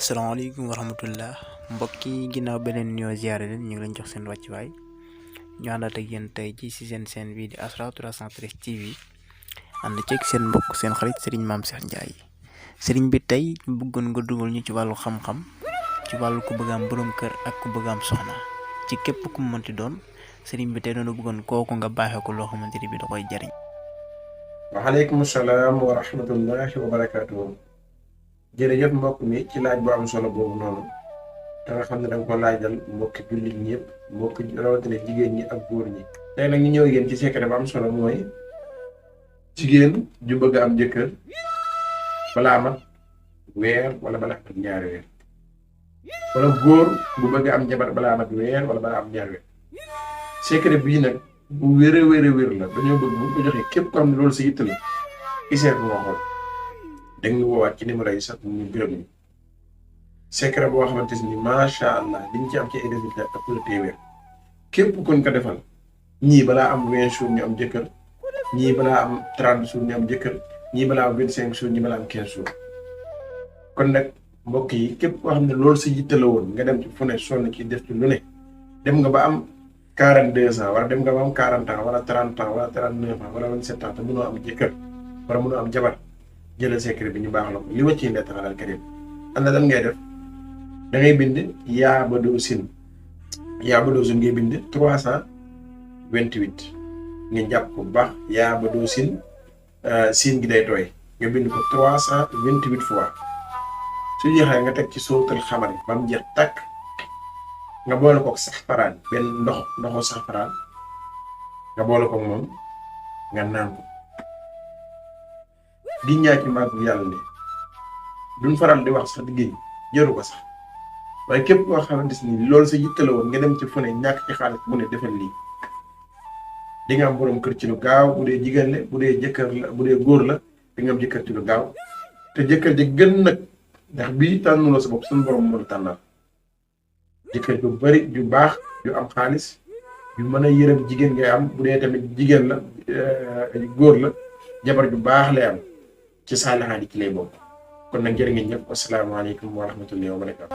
Assalamualaikum warahmatullah mbokk yi ginnaaw beneen ñoo ziaré leen ñu ngi leen jox seen wàccuwaay ñu àndaat ak yéen tey ci seen bii di Asrar 313 TV ànd ceeg seen mbokk seen xarit Serigne Mame Cheikh Ndiaye Serigne bi tey ñu bëggoon nga dugal ñu ci wàllu xam-xam ci wàllu ku bëgg am borom kër ak ku bëgg am soxna ci képp ku mu mënti doon Serigne bi tey doon bëggoon kooku nga baaxee ko loo xamante ni bi da koy jariñ. waaleykum salaam wa rahmatullahi wa barakaatuh. jërëjëf mbokk mi ci laaj bu am solo boobu noonu te nga xam ne danga ko laajal mbokki jullit ñi yëpp mbokki rawatina jigéen ñi ak góor ñi. tey nag ñu ñëw yéen ci secret bu am solo mooy jigéen ju bëgg am jëkkër balaa mat weer wala balaa mat ñaari weer wala góor bu bëgg am jabar balaa mat weer wala balaa am ñaari weer. secret bii nag bu wér la dañoo bëgg bu ko joxee képp ko xam ne loolu sa yitt la iseer bu nga xool dañu woowaat ci numéro yi sax ñu gërëm ñu secret boo xamante ni macha allah diñ ci am ci ay résultat ëpp la téeméer képp kuñ ko defal ñii balaa am 20 jours ñu am jëkkër ñii balaa am 30 jours ñu am jëkkër ñii balaa am 25 jours ñii balaa am 15 jours. kon nag mbokk yi képp koo xam ne loolu sa yitte la woon nga dem ci fu ne sonn ci def ci lu ne dem nga ba am 42 ans wala dem nga ba am 40 ans wala 30 ans wala 39 ans wala 27 ans te mënoo am jëkkër wala mënoo am jabar. jëlal secret bi ñu baax la ko li wàcc yi taxalal karim am na lan ngay def da ngay bind yaa ba doo sin ngay bind 328 nga jàpp ko bu baax yaa ba doo sin gi day tooy nga bind ko 328 fois su jeexee nga teg ci sootal xamari ba mu jeex takk nga boole ko saxfaraan benn ndoxu saxfaraan nga boole ko moom nga naan ko di ñaa ci màggu yàlla ne duñ faral di wax sax di génn jëru ko sax waaye képp koo xamante ni loolu sa yitte la woon nga dem ci fu ne ñàkk ci xaalis bu ne defal lii di nga am borom kër ci lu gaaw bu dee jigéen la bu dee jëkkër la bu dee góor la di nga am jëkkër ci lu gaaw te jëkkër ji gën nag ndax bii tànnuloo sa bopp suñu borom moo la tànnal jëkkër ju bari ju baax ju am xaalis ju mën a yërëm jigéen ngay am bu dee tamit jigéen la góor la jabar ju baax lay am ci saalaxaan yi ci lay bokk kon nag jërë ngeen ñëpp asalaamaaleykum wa rahmatullahi wa barakatu